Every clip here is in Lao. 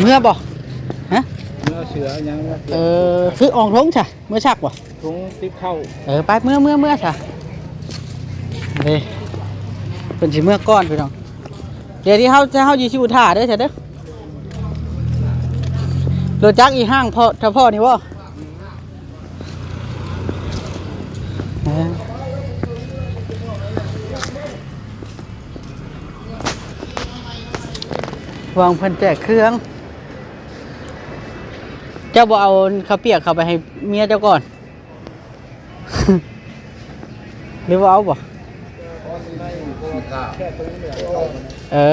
ເມືອບໍ່? ຮະ? ເມືອເສືອຫຍັງມາ ເອີ ຄືອອງຖົງຊະ ເມືອຊັກບໍ່? ຖົງຕິບເຂົ້າ. ເອີ ໄປ ເມືອ ເມືອ ເມືອຊະ. ເດ້ ເພິ່ນຊິເມືອກ່ອນພີ່ນ້ອງ. ດຽວທີ່ເຮົາ ເຮົາຊິຢູ່ຖ້າເດີຊະເດີ. ລົດຈັກອີ່ຫ້າງພໍ້ ຖ້າພໍ້ນີ້ບໍ່? ເອີ ຫວ່າງເພິ່ນແຈກເຄື່ອງ ເຈົ້າບໍ່ເອົາເຂົ້າປຽກເຂົ້າໄປໃຫ້ເມຍເຈົ້າກ່ອນ ຫຼືວ່າເອົາບໍ່? ເອີ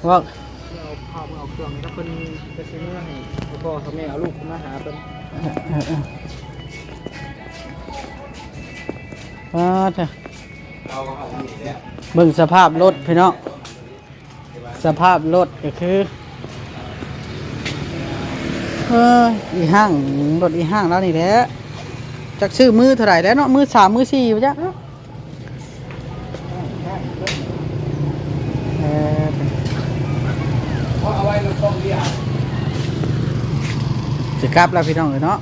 ເອົາເຂົ້າເອົາເຄື່ອງໃຫ້ເພິ່ນ ໄປຊື້ເມືອໃຫ້ພໍ່ກັບແມ່ ເອົາລູກມາຫາເພິ່ນ. ເອີ ເອີ ເອີ ອາ ເບິ່ງສະພາບລົດພີ່ນ້ອງ. ສະພາບລົດກໍຄື ເອີ ອີ່ຫ້າງ ລົດອີ່ຫ້າງລາວນີ້ແຫຼະ ຈັກຊື້ມືເທົ່າໃດແລ້ວເນາະ ມືສາມ ມືສີ່ບໍ່ຈັກເນາະ. ເອີ ຊິກັບແລ້ວພີ່ນ້ອງເອີຍເນາະ.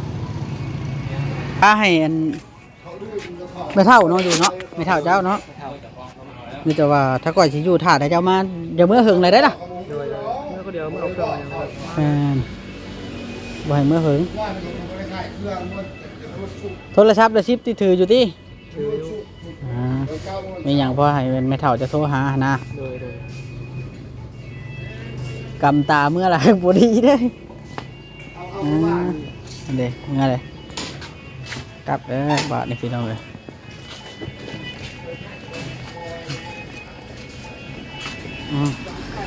ພາໃຫ້ອັນ ແມ່ເຖົ້າເນາະ ຢູ່ເນາະ ແມ່ເຖົ້າເຈົ້າເນາະ. ມີແຕ່ວ່າຖ້າຂ້ອຍຊິຢູ່ຖ້າໃດເຈົ້າມາ ຢ່າເມືອເຫິງເລີຍເດ້ລະ. ໂດຍ ໂດຍ ເມືອຄົນດຽວ ເມືອເອົາເຄື່ອງຫຍັງ. ແມ່ນ ບໍ່ໃຫ້ເມືອເຫິງ. ໂທລະສັບລະສິບຕິດຖືຢູ່ຕິ? ຖືຢູ່. ອ່າ ມີຫຍັງພໍໃຫ້ແມ່ເຖົ້າຈະໂທຫາຫັ້ນນະ. ໂດຍ ໂດຍ. ກຳຕາເມືອລະບໍ່ດີເດ້. ອ່າ ເດ້ ເມືອເດ້. ກັບເດີບາດນີ້ພີ່ນ້ອງເອີຍ. ອືມ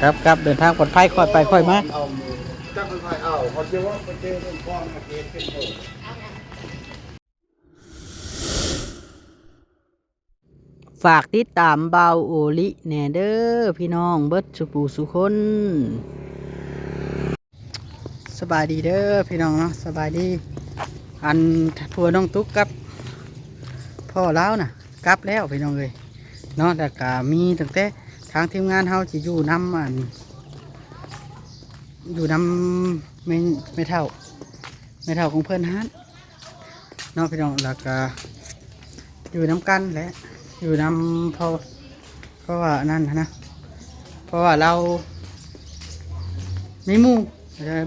ກັບ ກັບ ເດີນທາງປອດໄພ ຄ່ອຍໄປຄ່ອຍມາ. ຈັກຄ່ອຍເອົາ ເຂົາເຈົ້າວ່າໄປເຈີເລື່ອງຄວາມມາເຮັດເປັນໂຕ. ຝາກຕິດຕາມບ່າວໂອລິແດ່ເດີພີ່ນ້ອງເບິດສູ່ຜູ້ສູ່ຄົນ. ສະບາຍດີເດີພີ່ນ້ອງເນາະ ສະບາຍດີ. ອັນຜົວນ້ອງຕຸກກັບພໍ່ລາວນະ ກັບແລ້ວພີ່ນ້ອງເອີຍເນາະ. ແລ້ວກະມີຕັ້ງແຕ່ທາງທີມງານເຮົາຊິຢູ່ນຳ ອັນ ຢູ່ນຳແມ່ ແມ່ເຖົ້າ ແມ່ເຖົ້າຂອງເພິ່ນຫັ້ນ ເນາະພີ່ນ້ອງ. ແລ້ວກະຢູ່ນຳກັນແຫຼະ ຢູ່ນຳ ເພາະ ເພາະວ່າອັນນັ້ນນະ ເພາະວ່າລາວມີໝູ່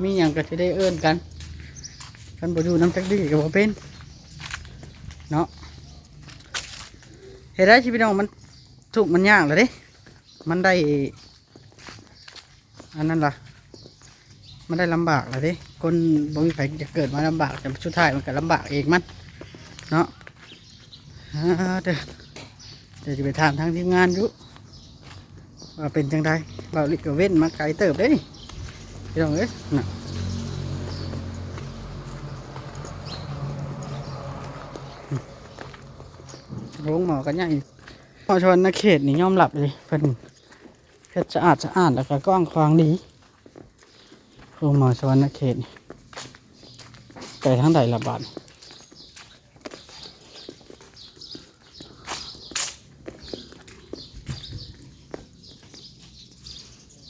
ມີຫຍັງກໍຊິໄດ້ເອີ້ນກັນ. ຄັນບໍ່ຢູ່ນຳຈັກດີ້ກໍບໍ່ເປັນເນາະ. ເຮັດໄດ້ຊິພີ່ນ້ອງ ມັນທຸກມັນຍາກແລ້ວເດ້ ມັນໄດ້ ອັນນັ້ນລະ ມັນໄດ້ລຳບາກລະເດ້. ຄົນບໍ່ມີໃຜຈະເກີດມາລຳບາກ ແຕ່ສຸດທ້າຍມັນກໍລຳບາກເອງມັນເນາະ. ອ່າ ເດີ ດຽວຈະໄປຖາມທາງທີມງານຢູ່ວ່າເປັນຈັ່ງໃດ. ບ່າວລິດກໍເວັ້ນມາໄກເຕີບເດ້ນີ້ ພີ່ນ້ອງເອີຍນະ. ໂຮງໝໍກໍໃຫຍ່ ໝໍສະຫວັນນະເຂດນີ້ຍອມຮັບເລີຍ ເພິ່ນ ເຮັດສະອາດສະອ້ານ ແລ້ວກໍກວ້າງຂວາງດີ. ໂຮງໝໍສະຫວັນນະເຂດ ໄປທາງໃດລະບາດ?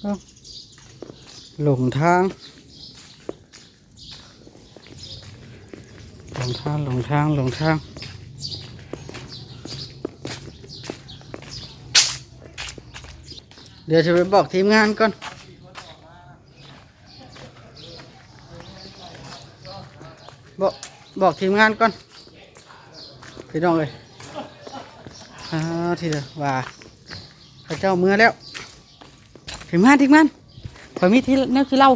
ເອົ້າ ຫຼົງທາງ. ຫຼົງທາງ ຫຼົງທາງ ຫຼົງທາງ. ດຽວຈະໄປບອກທີມງານກ່ອນ ບອກ ບອກທີມງານກ່ອນ ພີ່ນ້ອງເອີຍ. ອ່າ ທີ່ວ່າເຂົາເຈົ້າເມືອແລ້ວ. ທີມງານ ທີມງານ ຂ້ອຍມີທີ່ ແນວຊິເລົ່າ.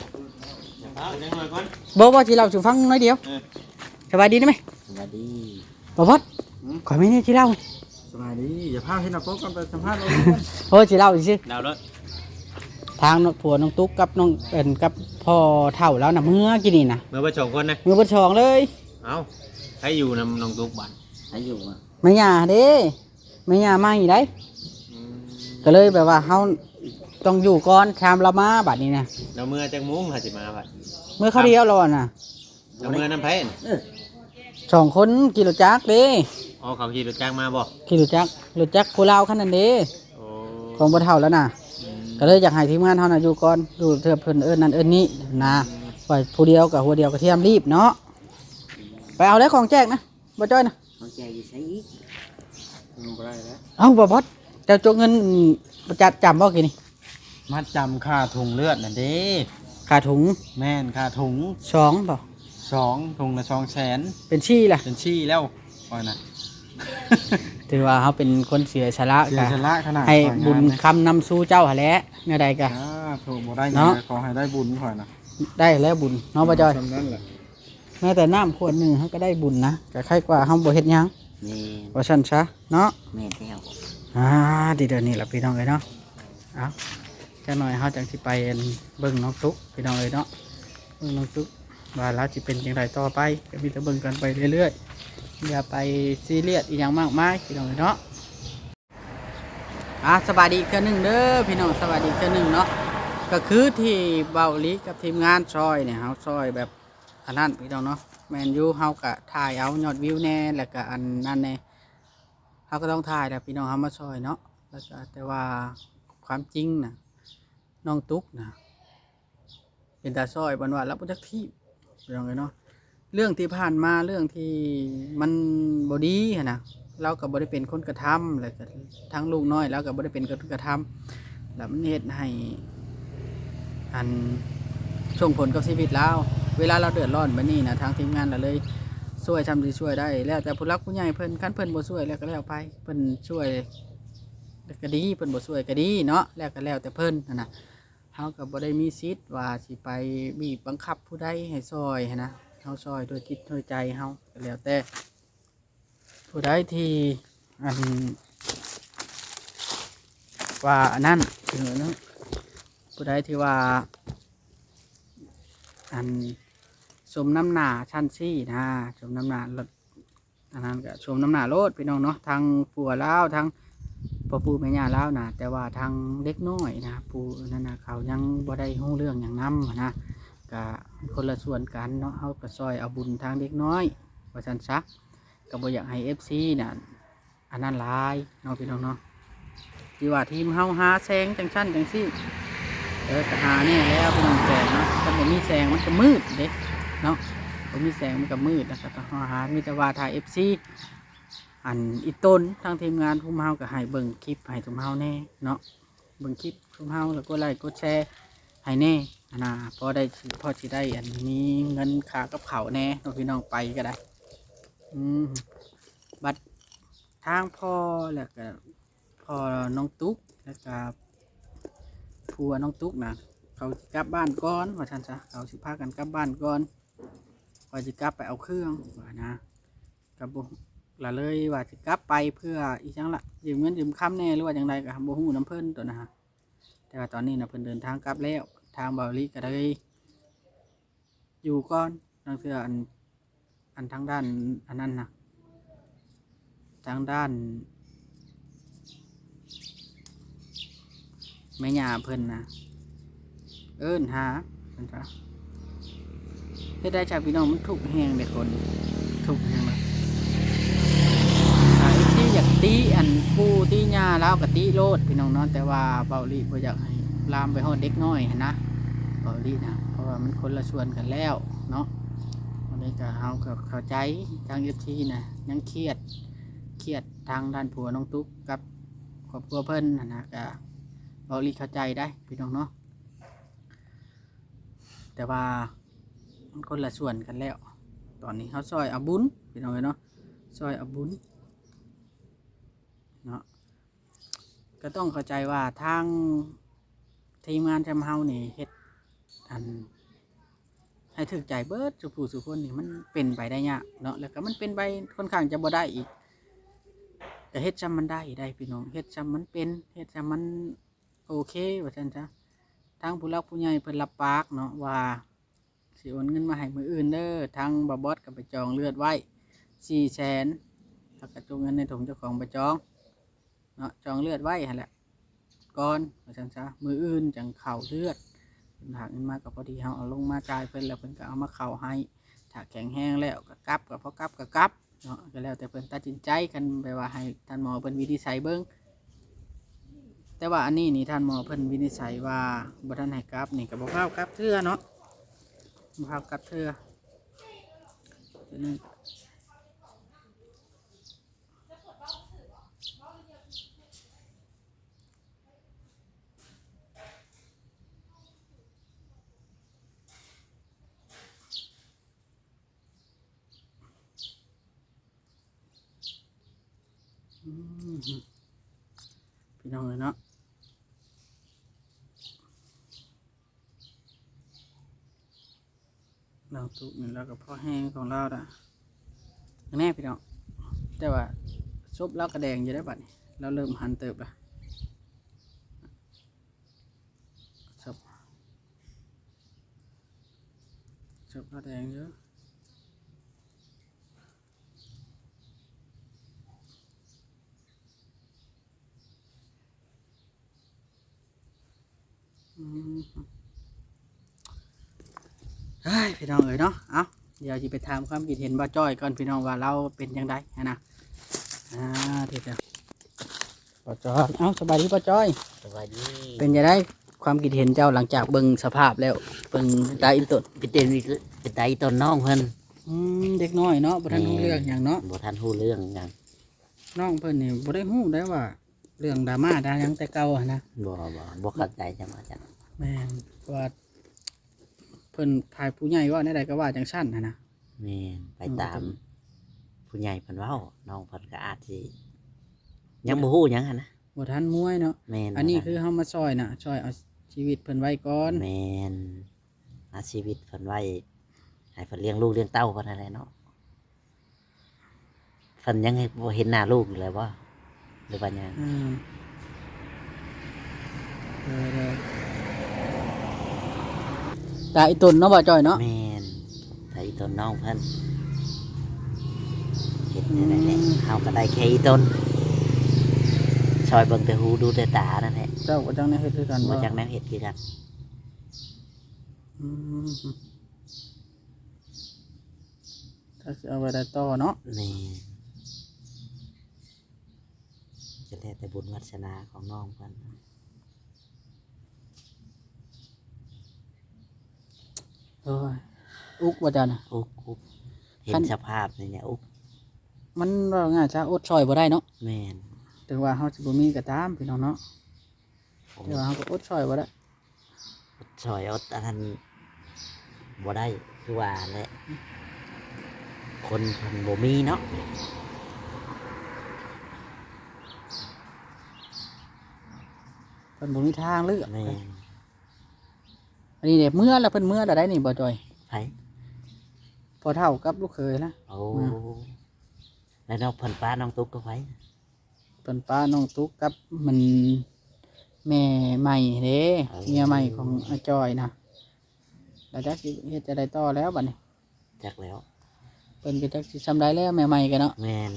ເອົາຈັກໜ້ອຍກ່ອນ. ບໍ່ ບໍ່ ຊິເລົ່າສູ່ຟັງໜ້ອຍດຽວ. ເອີ ສະບາຍດີນະແມ່. ສະບາຍດີ ບໍ່ບອດ. ຫືມ? ຂ້ອຍມີແນວຊິເລົ່າ. ສະບາຍດີ. ຢ່າພາເຮັດໜ້າປົກກ່ອນ ໄປສຳພາດເອົາກ່ອນ. ໂອ້ ຊິເລົ່າຊື່ໆ ເລົ່າໂລດ. ທາງນ້ອງ ຜົວນ້ອງຕຸກກັບນ້ອງ ເອີ່ນ ກັບພໍ່ເຖົ້າລາວນະ ເມືອກີ້ນີ້ນະ ເມືອເບິດສອງຄົນນະ. ເມືອເບິດສອງເລີຍ. ເອົ້າ ໃຜຢູ່ນຳນ້ອງຕຸກບາດ? ໃຜຢູ່ອະ? ແມ່ຍ່າເດ້. ແມ່ຍ່າໃໝ່ໄດ໋. ອືມ ກໍເລີຍແບບວ່າເຮົາຕ້ອງຢູ່ກ່ອນ ຖາມລາວມາບາດນີ້ນະ. ລາວເມືອຈັກໂມງຫາຊິມາບາດ? ເມືອຄາວດຽວລາວນະ. ລາວເມືອນຳໃຜ? ເອີ ສອງຄົນຂີ່ລົດຈັກເດ້. ອໍ ເຂົາຂີ່ລົດຈັກມາບໍ່? ຂີ່ລົດຈັກ ລົດຈັກຜູ້ລາວຄັນນັ້ນເດ້. ໂອ້ ຂອງພໍ່ເຖົ້າລາວນະ. ອືມ ກໍເລີຍຢາກໃຫ້ທີມງານເຮົານະຢູ່ກ່ອນ ຢູ່ເທື່ອເພິ່ນເອີ້ນນັ້ນເອີ້ນນີ້ນະ. ຂ້ອຍຜູ້ດຽວກໍຫົວດຽວກະທຽມລີບເນາະ. ໄປເອົາແລ້ວຂອງແຈກນະ ບໍ່ຈ້ອຍນະ. ຂອງແຈກຢູ່ໃສອີກ? ຍັງບໍ່ໄດ້ແລ້ວ. ເອົ້າ ບໍ່ບອດ ເຈົ້າຈົກເງິນ ຈະຈຳບໍ່ກີ້ນີ້? ມັດຈຳຄ່າຖົງເລືອດນັ້ນເດ້. ຄ່າຖົງ? ແມ່ນ ຄ່າຖົງ. ສອງບໍ່? ສອງ ຖົງລະສອງແສນ. ເປັນສີ່ລະ? ເປັນສີ່ແລ້ວຂ້ອຍນະ. ຖືວ່າເຮົາເປັນຄົນເສຍສະຫຼະ ເສຍສະຫຼະຂະໜາດ ໃຫ້ບຸນຄຳນຳສູ່ເຈົ້າຫັ້ນແຫຼະ ແນວໃດກະ. ອ່າ ໂທ ບໍ່ໄດ້ຫຍັງເນາະ ຂໍໃຫ້ໄດ້ບຸນຂ້ອຍນະ. ໄດ້ແລ້ວບຸນເນາະ ບໍ່ຈ້ອຍ? ສ່ຳນັ້ນແຫຼະ. ແມ້ແຕ່ນ້ຳຂວດໜຶ່ງເຮົາກໍໄດ້ບຸນນະ ກໍໄຄກວ່າເຮົາບໍ່ເຮັດຫຍັງ. ແມ່ນ ວ່າຊັ້ນຊະເນາະ. ແມ່ນແລ້ວ. ອ່າ ດີເດີນີ້ລະພີ່ນ້ອງເອີຍເນາະ. ເອົາ ຈັກໜ່ອຍເຮົາຈັ່ງຊິໄປ ອັນ ເບິ່ງນ້ອງຕຸກພີ່ນ້ອງເອີຍເນາະ. ເບິ່ງນ້ອງຕຸກວ່າລາວຊິເປັນຈັ່ງໃດຕໍ່ໄປ ກໍມີແຕ່ເບິ່ງກັນໄປເລື້ອຍໆ ຢ່າໄປຊີຣຽສອີ່ຫຍັງມາກມາຍພີ່ນ້ອງເອີຍເນາະ. ອ່າ ສະບາຍດີອີກເທື່ອໜຶ່ງເດີພີ່ນ້ອງ ສະບາຍດີອີກເທື່ອໜຶ່ງເນາະ. ກໍຄືທີ່ເບົາລີກັບທີມງານຊ່ອຍນີ້ ເຮົາຊ່ອຍແບບ ອັນນັ້ນພີ່ນ້ອງເນາະ. ແມ່ນຢູ່ ເຮົາກະຖ່າຍເອົາຍອດວິວແດ່ ແລ້ວກະອັນນັ້ນແດ່ ເຮົາກໍຕ້ອງຖ່າຍແຫຼະພີ່ນ້ອງ ເຮົາມາຊ່ອຍເນາະ. ແລ້ວກະ ແຕ່ວ່າຄວາມຈິງນະ ນ້ອງຕຸກນະ ເປັນຕາຊ່ອຍ ບ່ອນວ່າລາວບໍ່ຈັກທີບພີ່ນ້ອງເອີຍເນາະ. ເລື່ອງທີ່ຜ່ານມາ ເລື່ອງທີ່ມັນບໍ່ດີຫັ້ນນະ ລາວກໍບໍ່ໄດ້ເປັນຄົນກະທຳ ແລ້ວກໍທາງລູກນ້ອຍລາວກໍບໍ່ໄດ້ເປັນຄົນກະທຳ ແລ້ວມັນເຮັດໃຫ້ ອັນ ສົ່ງຜົນກັບຊີວິດລາວ. ເວລາລາວເດືອດຮ້ອນແບບນີ້ນະ ທາງທີມງານລະເລີຍຊ່ວຍຊ່ຳທີ່ຊ່ວຍໄດ້ ແລ້ວແຕ່ຜູ້ຫຼັກຜູ້ໃຫຍ່ເພິ່ນ ຄັນເພິ່ນບໍ່ຊ່ວຍແລ້ວກໍແລ້ວໄປ ເພິ່ນຊ່ວຍກໍດີ ເພິ່ນບໍ່ຊ່ວຍກໍດີເນາະ ແລ້ວກໍແລ້ວແຕ່ເພິ່ນຫັ້ນນະ. ເຮົາກໍບໍ່ໄດ້ມີສິດວ່າຊິໄປບີບບັງຄັບຜູ້ໃດໃຫ້ຊ່ອຍຫັ້ນນະ ເຮົາຊ່ອຍດ້ວຍຈິດດ້ວຍໃຈເຮົາ ກໍແລ້ວແຕ່ຜູ້ໃດທີ່ ອັນ ວ່າອັນນັ້ນ ຜູ້ໃດທີ່ວ່າ ອັນ ສົມນຳໜ້າຊັ້ນຊີ້ນະ ສົມນຳໜ້າ ອັນນັ້ນກໍສົມນຳໜ້າໂລດພີ່ນ້ອງເນາະ ທັງຜົວລາວ ທັງພໍ່ປູ່ແມ່ຍ່າລາວນະ. ແຕ່ວ່າທາງເດັກນ້ອຍນະ ຜູ້ນັ້ນນະ ເຂົາຍັງບໍ່ໄດ້ຮູ້ເລື່ອງຫຍັງນຳຫັ້ນນະ ກະຄົນລະສ່ວນກັນເນາະ ເຮົາກໍຊ່ອຍເອົາບຸນທາງເດັກນ້ອຍວ່າຊັ້ນຊະ. ກໍບໍ່ຢາກໃຫ້ເອັຟຊີນະ ອັນນັ້ນຫຼາຍເນາະພີ່ນ້ອງເນາະ ທີ່ວ່າທີມເຮົາຫາແສງຈັ່ງຊັ້ນຈັ່ງຊີ້ ເອີ ກໍຫາແດ່ແລ້ວພີ່ນ້ອງ ແສງເນາະ. ຄັນບໍ່ມີແສງມັນກໍມືດເດ້ເນາະ ບໍ່ມີແສງມັນກໍມືດ ແລ້ວກໍຕ້ອງຫາ ມີແຕ່ວ່າຖ້າເອັຟຊີ ອັນ ອີ່ຕົນທາງທີມງານທຸມເຮົາກໍໃຫ້ເບິ່ງຄລິບໃຫ້ທຸມເຮົາແດ່ເນາະ ເບິ່ງຄລິບທຸມເຮົາ ແລ້ວກົດໄລກົດແຊໃຫ້ແດ່ຫັ້ນນະ ພໍໄດ້ ພໍຊິໄດ້ ອັນ ມີເງິນຄ່າກັບເຂົ້າແດ່ເນາະ ພີ່ນ້ອງໄປກໍໄດ້. ອືມ ບັດທາງພໍ່ ແລ້ວກໍພໍ່ນ້ອງຕຸກ ແລ້ວກໍຜົວນ້ອງຕຸກນະ ເຂົາຊິກັບບ້ານກ່ອນວ່າຊັ້ນຊະ ເຂົາຊິພາກັນກັບບ້ານກ່ອນ ວ່າຊິກັບໄປເອົາເຄື່ອງວ່ານະ ກໍບໍ່ ລະເລີຍວ່າຊິກັບໄປເພື່ອອີ່ຫຍັງລະ ຢືມເງິນຢືມຄຳແດ່ ຫຼືວ່າຈັ່ງໃດກໍບໍ່ຮູ້ນຳເພິ່ນໂຕນະ. ແຕ່ວ່າຕອນນີ້ນະ ເພິ່ນເດີນທາງກັບແລ້ວ ທາງເບົາລີກໍເລີຍ ຢູ່ກ່ອນ ລາງເທື່ອ ອັນ ອັນທາງດ້ານ ອັນນັ້ນນະ ທາງດ້ານແມ່ຍ່າເພິ່ນນະ ເອີ້ນຫາເພິ່ນຊະ. ເຮັດໄດ້ຊະພີ່ນ້ອງ ມັນທຸກແຮງເດ້ຄົນ ທຸກແຮງນະ. ຖ້າເອັຟຊີຢາກຕິ ອັນ ປູ່ຕິຍ່າລາວກໍຕິໂລດພີ່ນ້ອງເນາະ ແຕ່ວ່າເບົາລີບໍ່ຢາກໃຫ້ລາມໄປຮອດເດັກນ້ອຍຫັ້ນນະ ເບົາລີນະ ເພາະວ່າມັນຄົນລະສ່ວນກັນແລ້ວເນາະ. ອັນນີ້ກໍ ເຮົາກໍເຂົ້າໃຈທາງເອັຟຊີນະ ຍັງຄຽດ ຄຽດທາງດ້ານຜົວນ້ອງຕຸກກັບຄອບຄົວເພິ່ນຫັ້ນນະ ກໍເບົາລີເຂົ້າໃຈໄດ໋ພີ່ນ້ອງເນາະ. ແຕ່ວ່າມັນຄົນລະສ່ວນກັນແລ້ວ ຕອນນີ້ເຮົາຊ່ອຍເອົາບຸນພີ່ນ້ອງເອີຍເນາະ ຊ່ອຍເອົາບຸນເນາະ. ກໍຕ້ອງເຂົ້າໃຈວ່າທາງທີມງານຈຳເຮົານີ້ເຮັດ ອັນ ໃຫ້ຖືກໃຈເບິດສູ່ຜູ້ສູ່ຄົນນີ້ ມັນເປັນໄປໄດ້ຍາກເນາະ ແລ້ວກໍມັນເປັນໄປຄ່ອນຂ້າງຈະບໍ່ໄດ້ອີກ. ກໍເຮັດຊ່ຳມັນໄດ້ໄດ໋ພີ່ນ້ອງ ເຮັດຊ່ຳມັນເປັນ ເຮັດຊ່ຳມັນໂອເຄວ່າຊັ້ນຊະ. ທາງຜູ້ຫຼັກຜູ້ໃຫຍ່ເພິ່ນຮັບປາກເນາະວ່າ ຊິໂອນເງິນມາໃຫ້ມື້ອື່ນເດີ. ທາງບ່າວບອດກໍໄປຈອງເລືອດໄວ້ສີ່ແສນ ແລ້ວກໍຈົກເງິນໃນຖົງເຈົ້າຂອງໄປຈອງເນາະ ຈອງເລືອດໄວ້ຫັ້ນແຫຼະກ່ອນວ່າຊັ້ນຊະ ມື້ອື່ນຈັ່ງເຂົ້າເລືອດ. ເພິ່ນຫາເງິນມາກໍພໍດີເຮົາເອົາລົງມາຈ່າຍເພິ່ນ ແລ້ວເພິ່ນກໍເອົາມາເຂົ້າໃຫ້ ຖ້າແຂງແຮງແລ້ວກໍກັບ ກໍພໍກັບກໍກັບເນາະ ກໍແລ້ວແຕ່ເພິ່ນຕັດສິນໃຈ. ຄັນແບບວ່າໃຫ້ທ່ານໝໍເພິ່ນວິນິດໄສເບິ່ງ ຕ່ວ່າອັນນີ້ນີ້ ທ່ານໝໍເພິ່ນວິນິດໄສວ່າບໍ່ທັນໃຫ້ກັບນີ້ ກໍບໍ່ພາກັບເທື່ອເນາະ ບໍ່ພາກັບເທື່ອ. ອືມ ພີ່ນ້ອງເອີຍເນາະ ນ້ອງຕຸກນີ້ລາວກໍພໍແຮງຂອງລາວດະ ແນ່ພີ່ນ້ອງ. ແຕ່ວ່າສົບລາວກໍແດງຢູ່ເດ້ບັດນີ້ ລາວເລີ່ມຫັນເຕີບລະ ສົບ ສົບລາວແດງຢູ່. ອືມ ເຮີ້ຍ ພີ່ນ້ອງເອີຍເນາະ ເອົ້າ ດຽວຊິໄປຖາມຄວາມຄິດເຫັນບ່າວຈ້ອຍກ່ອນ ພີ່ນ້ອງ ວ່າລາວເປັນຈັ່ງໃດຫັ້ນນະ. ອ່າ ດຽວ ບ່າວຈ້ອຍ ເອົ້າ ສະບາຍດີບ່າວຈ້ອຍ. ສະບາຍດີ. ເປັນຈັ່ງໃດຄວາມຄິດເຫັນເຈົ້າ ຫຼັງຈາກເບິ່ງສະພາບແລ້ວ ເບິ່ງຕາອີ່ຕົນ ເປັນ ເປັນຕາອີ່ຕົນນ້ອງເພິ່ນ? ອືມ ເດັກນ້ອຍເນາະ ບໍ່ທັນຮູ້ເລື່ອງຫຍັງເນາະ. ແມ່ນ ບໍ່ທັນຮູ້ເລື່ອງຫຍັງ. ນ້ອງເພິ່ນນີ້ບໍ່ໄດ້ຮູ້ໄດ້ວ່າ ເລື່ອງດຣາມາດາຫຍັງແຕ່ເກົ່າຫັ້ນນະ. ບໍ່ ບໍ່ ບໍ່ເຂົ້າໃຈຈຳວ່າຈັ່ງ. ແມ່ນ ເພາະວ່າເພິ່ນ ຝ່າຍຜູ້ໃຫຍ່ເວົ້າແນວໃດກໍວ່າຈັ່ງຊັ້ນຫັ້ນນະ. ແມ່ນ ໄປຕາມ ອືມ ຜູ້ໃຫຍ່ເພິ່ນເວົ້າ ນ້ອງເພິ່ນກໍອາດຊິຍັງບໍ່ຮູ້ຫຍັງຫັ້ນນະ ບໍ່ທັນມວຍເນາະ. ແມ່ນ ອັນນີ້ຄືເຮົາມາຊ່ອຍນະ ຊ່ອຍເອົາຊີວິດເພິ່ນໄວ້ກ່ອນ. ແມ່ນ ເອົາຊີວິດເພິ່ນໄວ້ ໃຫ້ເພິ່ນລ້ຽງລູກລ້ຽງເຕົ້າເພິ່ນຫັ້ນແຫຼະເນາະ. ເພິ່ນຍັງບໍ່ເຫັນໜ້າລູກຢູ່ເລີຍບໍ່ ຫຼືວ່າຫຍັງ? ອືມ ເອີ ຕາອີ່ຕົນເນາະ ບ່າວຈ້ອຍເນາະ. ແມ່ນ ຕາອີ່ຕົນນ້ອງເພິ່ນ ເຮັດແນວໃດແຫຼະ. ອືມ ເຮົາກໍໄດ້ແຄ່ອີ່ຕົນ ຊ່ອຍເບິ່ງແຕ່ຫູດູແຕ່ຕານັ້ນແຫຼະ. ເຈົ້າກໍຈັກແນວເຮັດຄືກັນ ບໍ່ຈັກແນວເຮັດຄືກັນ. ອືມ ຈັກຊິເອົາໄວ້ໃດຕໍ່ເນາະ. ແມ່ນ ກໍແລ້ວແຕ່ບຸນວາດສະໜາຂອງນ້ອງເພິ່ນ. ໂອ້ຍ ອຸກບໍ່ເຈົ້ານະ? ອຸກ ອຸກ ເຫັນສະພາບນີ້ແຫຼະອຸກ. ມັນເວົ້າງ່າຍຊະ ອົດຊ່ອຍບໍ່ໄດ້ເນາະ. ແມ່ນ ເຖິງວ່າເຮົາຊິບໍ່ມີກໍຕາມ ພີ່ນ້ອງເນາະ. ແຕ່ວ່າເຮົາກໍອົດຊ່ອຍບໍ່ໄດ້ ອົດຊ່ອຍອົດອັນນັ້ນບໍ່ໄດ້ ຄືວ່າແຫຼະ ຄົນເພິ່ນບໍ່ມີເນາະ ເພິ່ນບໍ່ມີທາງເລືອກ. ແມ່ນ ອັນນີ້ເດ້ ເມືອລະ ເພິ່ນເມືອລະໄດ໋ນີ້ ບໍ່ຈ່ອຍ. ໃຜ? ພໍ່ເຖົ້າກັບລູກເຂີຍລະ. ໂອ້ ແລ້ວນ້ອງ ເພິ່ນປະນ້ອງຕຸກກັບໃຜ? ເພິ່ນປະນ້ອງຕຸກກັບມັນ ແມ່ໃໝ່ເດ້ ເອີ ເມຍໃໝ່ຂອງອ້າຍຈ່ອຍນະ ແລ້ວຈັກຊິເຮັດຈັ່ງໃດຕໍ່ແລ້ວບັດນີ້. ຈັກແລ້ວ ເພິ່ນກໍຈັກຊິຊ່ຳໃດແລ້ວ ແມ່ໃໝ່ກໍເນາະ. ແມ່ນ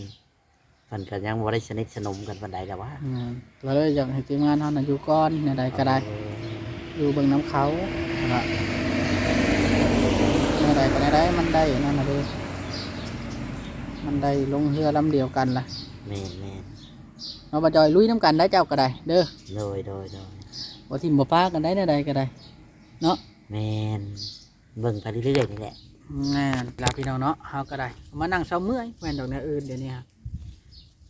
ເພິ່ນກໍຍັງບໍ່ໄດ້ສະໜິດສະໜົມກັນປານໃດແລ້ວຫວາ. ແມ່ນ ກໍເລີຍຢາກໃຫ້ທີມງານເຮົານະຢູ່ກ່ອນ ແນວໃດກໍໄດ້ ເອີ ຢູ່ເບິ່ງນຳເຂົາ ແລ້ວກໍແນວໃດກໍແນວໃດ ມັນໄດ້ນັ້ນນະເດ້ ມັນໄດ້ລົງເຮືອລຳດຽວກັນລະ. ແມ່ນໆ ເນາະ ບ່າວຈ່ອຍ ລຸຍນຳກັນໄດ໋ ເຈົ້າກໍໄດ້ເດີ. ໂດຍໆໆ ບໍ່ຖິ້ມບໍ່ປະກັນໄດ໋ ແນວໃດກໍໄດ້ເນາະ. ແມ່ນ ເບິ່ງໄປເລື້ອຍໆນີ້ແຫຼະ. ແມ່ນລະພີ່ນ້ອງເນາະ ເຮົາກໍໄດ້ມານັ່ງເຊົາເມື່ອຍ ແມ່ນດອກແນວອື່ນດຽວນີ້. ເ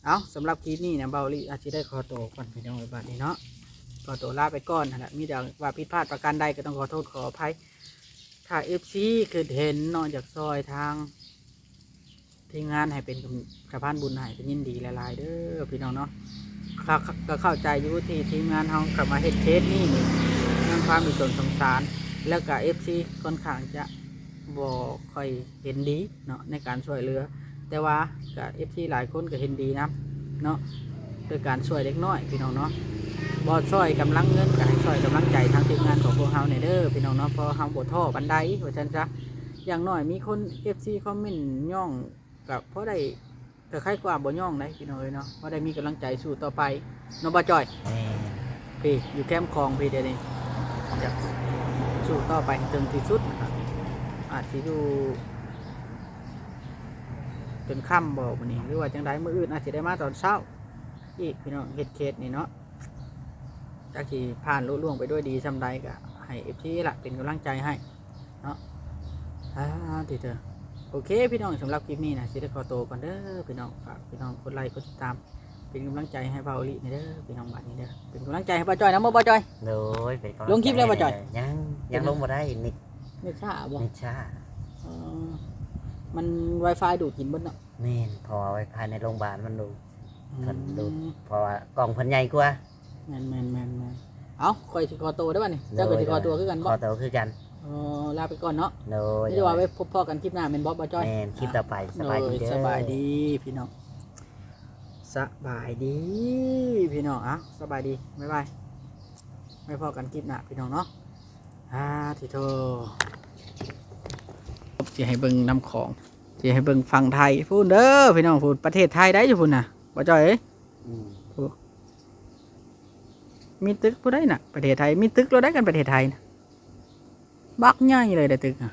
ອົ້າ ສຳລັບຄລິບນີ້ນະ ເບົາລີອາດຊິໄດ້ຂໍໂຕກ່ອນພີ່ນ້ອງເອີຍ ບັດນີ້ເນາະ ຂໍໂຕລາໄປກ່ອນຫັ້ນລະ ມີແຕ່ວ່າຜິດພາດປະການໃດກໍຕ້ອງຂໍໂທດຂໍອະໄພ. ຖ້າເອັຟຊີຄິດເຫັນເນາະ ຢາກຊ່ອຍທາງ ທີມງານໃຫ້ເປັນສະພານບຸນໃຫ້ ກໍຍິນດີຫຼາຍໆເດີພີ່ນ້ອງເນາະ. ເຂົ້າ ກໍເຂົ້າໃຈຢູ່ທີ່ທີມງານເຮົາເຂົ້າມາເຮັດເຄສນີ້ ມີຄວາມມີຕົນສົງສານ ແລ້ວກໍເອັຟຊີຂ້ອນຂ້າງຈະບໍ່ຄ່ອຍເຫັນດີເນາະ ໃນການຊ່ວຍເຫຼືອ ແຕ່ວ່າກໍເອັຟຊີຫຼາຍຄົນກໍເຫັນດີນຳເນາະ ໂດຍການຊ່ວຍເດັກນ້ອຍພີ່ນ້ອງເນາະ. ບໍ່ຊ່ວຍກຳລັງເງິນ ກໍໃຫ້ຊ່ວຍກຳລັງໃຈທາງທີມງານຂອງພວກເຮົາແດ່ເດີພີ່ນ້ອງເນາະ ເພາະເຮົາບໍ່ທໍ້ປານໃດ ວ່າຊັ້ນຊະ. ຢ່າງໜ້ອຍມີຄົນ ເອັຟຊີ ຄອມເມັນຍ້ອງ ກໍພໍໄດ້ ກໍຄ້າຍກວ່າບໍ່ຍ້ອງໄດ໋ພີ່ນ້ອງເອີຍເນາະ ພໍໄດ້ມີກຳລັງໃຈສູ້ຕໍ່ໄປເນາະ ບ່າວຈ່ອຍ. ແມ່ນ ພີ້ ຢູ່ແຄມຂອງພີ້ ດຽວນີ້ຢາກສູ້ຕໍ່ໄປໃຫ້ເຖິງທີ່ສຸດ ອາດຊິຢູ່ຈົນຄ່ຳບໍ່ມື້ນີ້ ຫຼືວ່າຈັ່ງໃດ ມື້ອື່ນອາດຊິໄດ້ມາຕອນເຊົ້າອີກພີ່ນ້ອງ ເຮັດເຄສນີ້ເນາະ. ຈັກຊິຜ່ານລຸລ່ວງໄປດ້ວຍດີຊ່ຳໃດ ກໍໃຫ້ເອັຟຊີລະເປັນກຳລັງໃຈໃຫ້ເນາະ. ອ່າ ຕິເຕີ ໂອເຄພີ່ນ້ອງ, ສຳລັບຄລິບນີ້ນະ ຊິໄດ້ຂໍໂຕກ່ອນເດີພີ່ນ້ອງ. ຝາກພີ່ນ້ອງກົດໄລກົດຕິດຕາມ ເປັນກຳລັງໃຈໃຫ້ບ່າວອີລິແດ່ເດີພີ່ນ້ອງ. ບາດນີ້ເດີ ເປັນກຳລັງໃຈໃຫ້ບ່າວຈ້ອຍນຳບໍ່ ບ່າວຈ້ອຍ? ໂດຍ ເປັນກຳລັງໃຈ. ລົງຄລິບແລ້ວບ່າວຈ້ອຍ? ຍັງ ຍັງລົງບໍ່ໄດ້ ເນັດ ເນັດຊ້າບໍ່? ເນັດຊ້າ. ເອີ ມັນ Wi-Fi ດູດກິນເບິດເນາະ. ແມ່ນ ເພາະວ່າ Wi-Fi ໃນໂຮງບານມັນດູດ ອືມ ເພິ່ນດູດ ເພາະວ່າກ້ອງເພິ່ນໃຫຍ່ກວ່າ. ແມ່ນໆໆໆ. ເອົ້າ ຂ້ອຍຊິຂໍໂຕເດີບັດນີ້. ໂດຍ ເຈົ້າກໍຊິຂໍໂຕຄືກັນບໍ່? ຂໍໂຕຄືກັນ. ອໍ ລາໄປກ່ອນເນາະ. ໂດຍ ມີແຕ່ວ່າໄວ້ພົບພໍ້ກັນຄລິບໜ້າແມ່ນບໍ່ ບ່າວຈ້ອຍ? ແມ່ນ ຄລິບຕໍ່ໄປ. ສະບາຍດີເດີ. ໂດຍ ສະບາຍດີພີ່ນ້ອງ. ສະບາຍດີພີ່ນ້ອງ. ເອົ້າ ສະບາຍດີ ບາຍບາຍ. ໄວ້ພໍ້ກັນຄລິບໜ້າພີ່ນ້ອງເນາະ. ອາ ຕິໂທ ຊິໃຫ້ເບິ່ງນຳຂອງ ຊິໃຫ້ເບິ່ງຝັ່ງໄທພຸ້ນເດີພີ່ນ້ອງ. ພຸ້ນ ປະເທດໄທໄດ໋ຢູ່ພຸ້ນນະ ບ່າວຈ້ອຍເອີຍ. ອືມ ມີຕຶກຜູ້ໃດນະ ປະເທດໄທ ມີຕຶກໂລດໄດ໋ ກັນປະເທດໄທນະ ບັກໃຫຍ່ເລີຍໄດ໋ ຕຶກນະ.